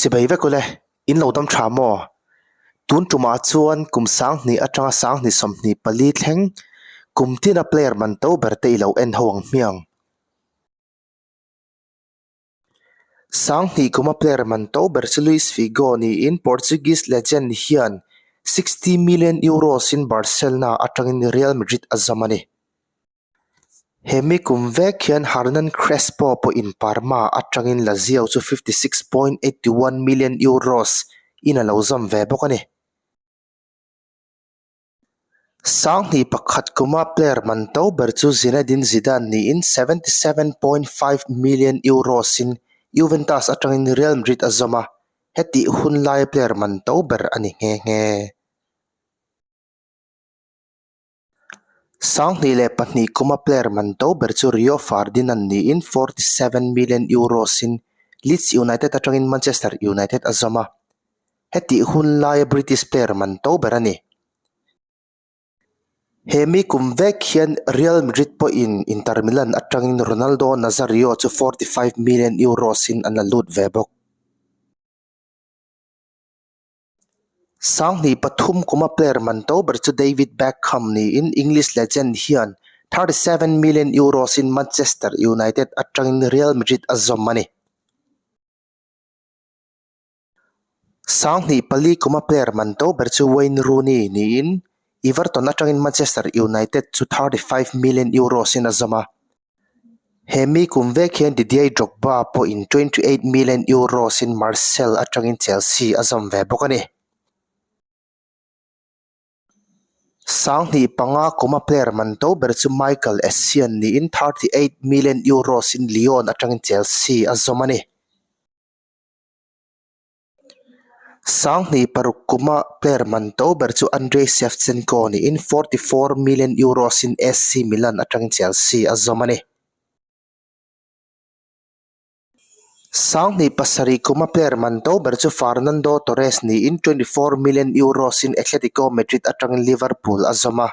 Chibai vek ule, in lo dam tha maw? Tun tumah chuan kum 2000 atanga 2024 thleng kum tina player man to ber te i lo en ho ang hmiang. 2000 kuma player man to ber chu Luis Figo niin Portuguese legend hian 60 million euros in Barcelona atangin Real Madrid a zam a ni. Hemi kum vek hian Hernan Crespo pawhin Parma atangin Lazio chu €56.81 million in a lo zawm ve bawk a ni. 2001 kuma player man to ber chu Zinedine Zidane niin €77.5 million in Juventus atangin Real Madrid a zawm a, hetih hun laia player man to ber a ni nghe nghe. 2002 kuma player man to ber chu Rio Ferdinand niin €47 million in Leeds United atangin Manchester United a zawm a, hetih hun laia British player man to ber a ni. He mi kum vek hian Real Madrid pawhin Inter Milan atangin Ronaldo Nazario chu €45 million in an la lut ve bawk. 2003 kuma player man to ber chu David Beckham niin English legend hian €37 million in Manchester United atangin Real Madrid a zawm a ni. 2004 kuma player man to ber chu Wayne Rooney niin Everton atangin Manchester United chu €35 million in a zawm a. He mi kum vek hian Didier Drogba pawhin €28 million in Marseille atangin Chelsea a zawm ve bawk a ni. 2005 kuma player man to ber chu Michael Essien niin €38 million in Lyon atangin Chelsea a zawm a ni. 2006 kuma player man to ber chu Andrei Shevchenko niin €44 million in AC Milan atangin Chelsea a zawm a ni. 2007 kuma player man to ber chu Fernando Torres niin €24 million in Atletico Madrid atangin Liverpool a zawm a.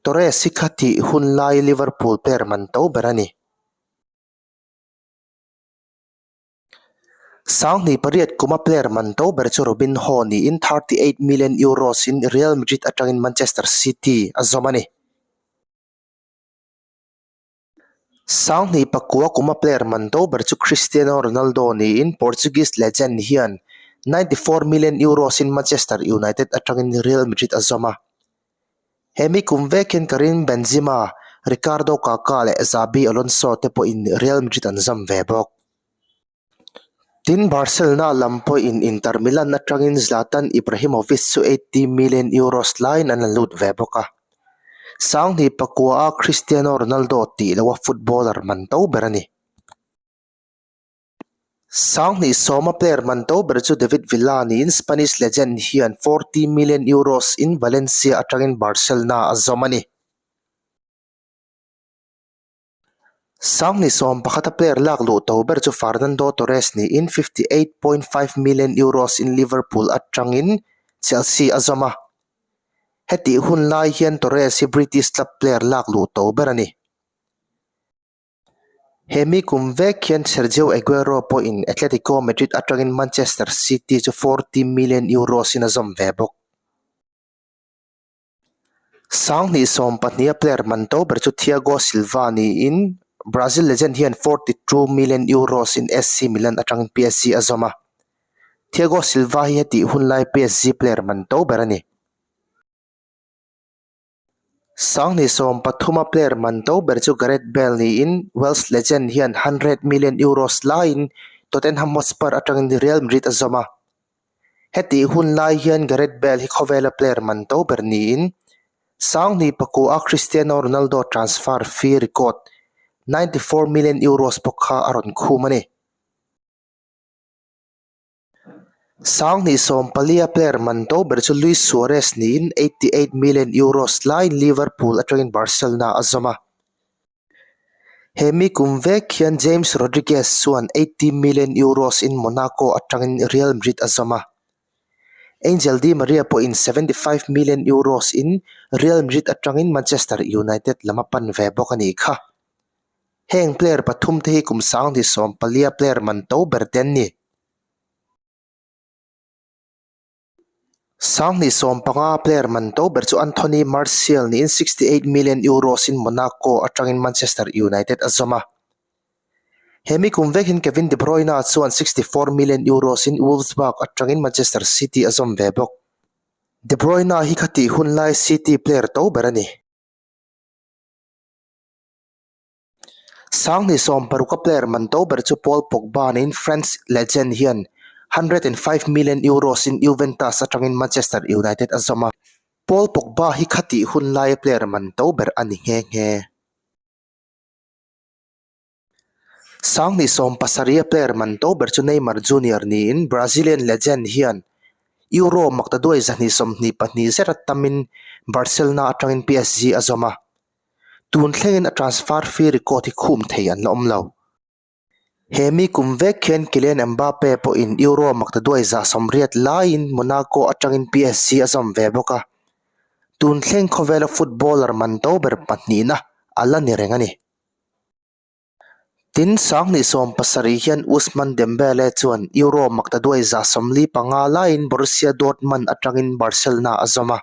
Torres hi khatih hun lai Liverpool player man to ber a ni. 2008 kuma player man to ber chu Robinho niin €38 million in Real Madrid atangin Manchester City a zawm a ni. 2009 kuma player man to ber chu Cristiano Ronaldo niin Portuguese legend hian €94 million in Manchester United atangin Real Madrid a zawm a. Hemi kum vek hian Karim Benzema, Ricardo Kaka leh Xabi Alonso te pawhin Real Madrid an zawm ve bawk. Tin, Barcelona lam pawhin Inter Milan atangin Zlatan Ibrahimovic chu €80 million laiin an la lut ve bawk a. 2009-a Cristiano Ronaldo tih loha footballer man to ber a ni. 2010-a player man to ber chu David Villa niin Spanish legend hian €40 million in Valencia atangin Barcelona a zawm a ni. 2011-a player lak luh to ber chu Fernando Torres niin €58.5 million in Liverpool atangin Chelsea a zawm a. Hetih hun lai hian Torres hi British club player lak luh to ber a ni. He mi kum vek hian Sergio Aguero pawhin Atletico Madrid atangin Manchester City chu €40 million in a zawm ve bawk. 2012-a player man to ber chu Thiago Silva niin Brazil legend hian €42 million in AC Milan atangin PSG a zawm a. Thiago Silva hi hetih hun lai PSG player man to ber a ni. 2013-a player man to ber chu Gareth Bale niin Welsh legend hian €100 million laiin Tottenham Hotspur atangin Real Madrid a zawm a. Hetih hun lai hian Gareth Bale hi khawvela player man to ber niin 2009-a Cristiano Ronaldo transfer fee record €94 million bawk kha a rawn khum a ni. 2014-a player man to ber chu Luis Suarez niin €88 million laiin Liverpool atangin Barcelona a zawm a. He mi kum vek hian James Rodriguez chuan €80 million in Monaco atangin Real Madrid a zawm a. Angel Di Maria pawhin €75 million in Real Madrid atangin Manchester United lam a pan ve bawk a nih kha. Heng player pathum te hi kum 2014-a player man to ber te an ni. 15 player man to ber chu Anthony Martial niin €68 million in Monaco atangin Manchester United a zawm a. He mi kum vek hian Kevin De Bruyne chuan €64 million in Wolfsburg atangin Manchester City a zawm ve bawk. De Bruyne hi khatih hun lai City player to ber a ni. 2016 a player man to ber chu Paul Pogba niin French legend hian €105 million in Juventus atangin Manchester United a zawm a. Paul Pogba hi khatih hun laia player man to ber a ni nghe nghe. 2017 a player man to ber chu Neymar Junior niin Brazilian legend hian Euro maktaduai 122 zet a tamin Barcelona atangin PSG a zawm a. Tun thlengin a transfer fee record hi khum thei an la awm lo. He mi kum vek khian Kylian Mbappe pawhin Euro maktaduai 180 laiin Monaco atangin PSG a zawm ve bawk a. Tun thleng khawvela footballer man to ber pahnihna a la ni reng a ni. Tin, 2017 hian Ousmane Dembele chuan Euro maktaduai 145 laiin Borussia Dortmund atangin Barcelona a zawm a.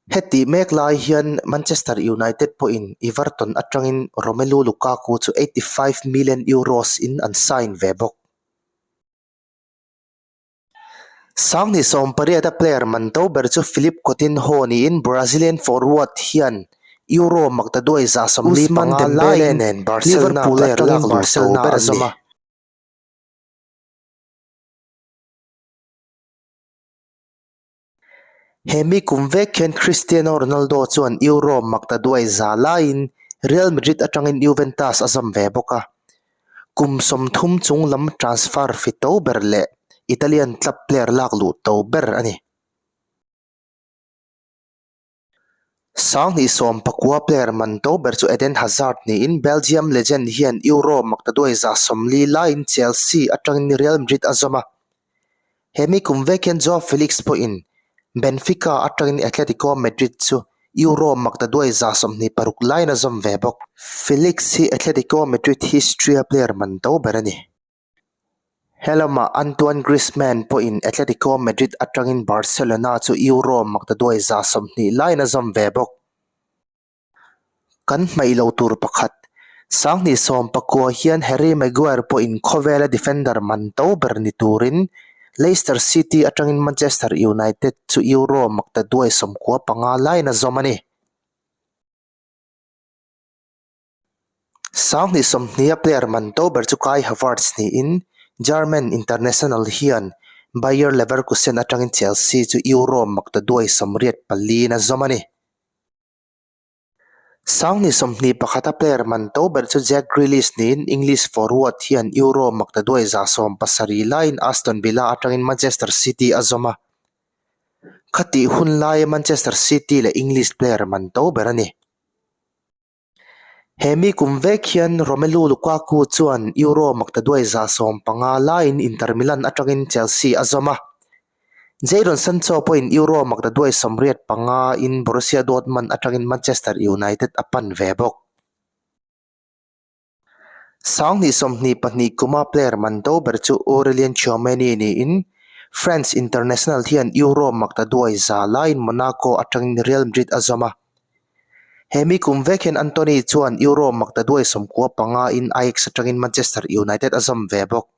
Hetih mek lai hian Manchester United pawhin Everton atangin Romelu Lukaku chu €85 million in an sign ve bawk. 2018 a player man to ber chu Philippe Coutinho niin Brazilian forward hian Euro maktaduai 145 laiin Liverpool atangin Barcelona a zawm a. He mi kum vek hian Cristiano Ronaldo chuan Euro maktaduai za laiin Real Madrid atangin Juventus a zawm ve bawk a. Kum 30 chung lam transfer fi to ber leh Italian club player lak luh to ber a ni. 2019 player man to ber chu Eden Hazard niin Belgium legend hian Euro maktaduai 140 laiin Chelsea atangin Real Madrid a zawm a. He mi kum vek hian Joao Felix pawhin Benfica atangin Atletico Madrid chu Euro maktaduai 26 laiin a zawm ve bawk. Felix hi Atletico Madrid history-a player man to ber a ni. Helamah Antoine Griezmann pawhin Atletico Madrid atangin Barcelona chu Euro maktaduai 120 laiin a zawm ve bawk. Kan hmaih lo tur pakhat, 2019 hian Harry Maguire pawhin khawvela defender man to ber ni turin Leicester City atangin Manchester United chu Euro maktaduai 95 laiin a zawm a ni. 2020 a player man to ber chu Kai Havertz niin German international hian Bayer Leverkusen atangin Chelsea chu Euro maktaduai 84 in a zawm a ni. 2021 a player man to ber chu Jack Grealish niin English forward hian Euro maktaduai 70 laiin Aston Villa atangin Manchester City a zawm a. Khatih hun laia Manchester City leh English player man to ber a ni. He mi kum vek hian Romelu Lukaku chuan Euro maktaduai 150 laiin Inter Milan atangin Chelsea a zawm a. Jadon Sancho pawhin Euro maktaduai 85 in Borussia Dortmund atangin Manchester United a pan ve bawk. 2022 kuma player man to ber chu Aurelien Tchouameni niin France international hian Euro maktaduai 100 laiin Monaco atangin Real Madrid a zawm a. He mi kum vek hian Antony chuan Euro maktaduai 95 in Ajax atangin Manchester United a zawm ve bawk.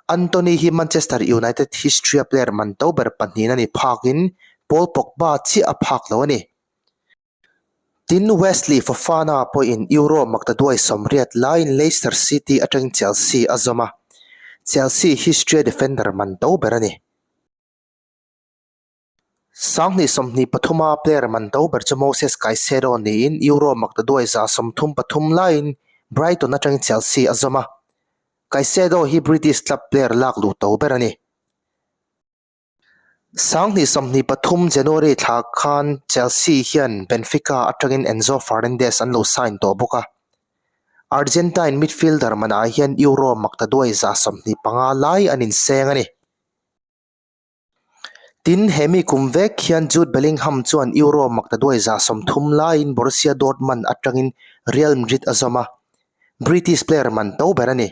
Antony hi Manchester United history a player man to ber pahnihna ni phakin Paul Pogba chiah a phak lo a ni. Tin, Wesley Fofana pawhin Euro maktaduai 80 laiin Leicester City atangin Chelsea a zawm a, Chelsea history-a defender man to ber a ni. 2023 a player man to ber chu Moses Caicedo niin Euro maktaduai 133 laiin Brighton atangin Chelsea a zawm a, Caicedo hi British club player lak luh to ber a ni. 2023 January thla khan Chelsea hian Benfica atangin Enzo Fernandez an lo sign tawh bawk a. Argentine midfielder manah hian Euro maktaduai 125 lai an inseng a ni. Tin, he mi kum vek hian Jude Bellingham chuan Euro maktaduai 130 laiin Borussia Dortmund atangin Real Madrid a zawm a, British player man to ber a ni.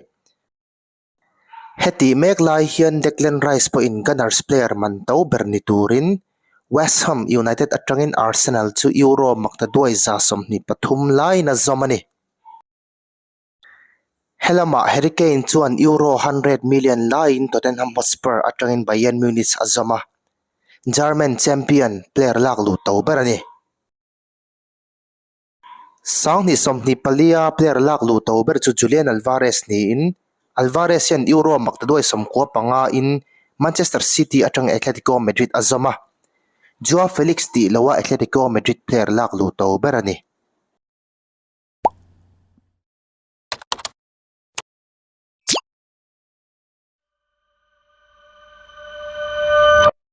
Hetih mek lai hian Declan Rice pawhin Gunners player man to ber ni turin West Ham United atangin Arsenal chu Euro maktaduai 23 laiin a zawm a ni. Helamah Harry Kane chuan Euro 100 million laiin Tottenham Hotspur atangin Bayern Munich a zawm a, German champion player lak luh to ber a ni. 2024-a player lak luh to ber chu Julian Alvarez niin, Alvarez hian Euro maktaduai 95 in Manchester City atang Atletico Madrid a zawm a, Joao Felix tih loha Atletico Madrid player lak luh to ber a ni.